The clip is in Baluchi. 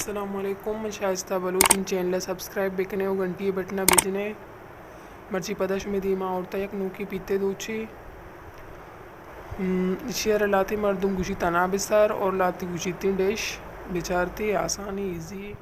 السلام علیکم، من شائستہ بلوچ، من چینل ءَ سبسکرائب بکنے و گھنٹی ءِ بٹن ءَ بجنے۔ مرچی پدا شمے دیما آورتا یک نوکی پیتے دوچی۔ ہم، ایشی ءَ را لاتے مردم گوشی تنا بسر اور لاتے گوشی تین ڈش بچارتے، آسانی ایزی۔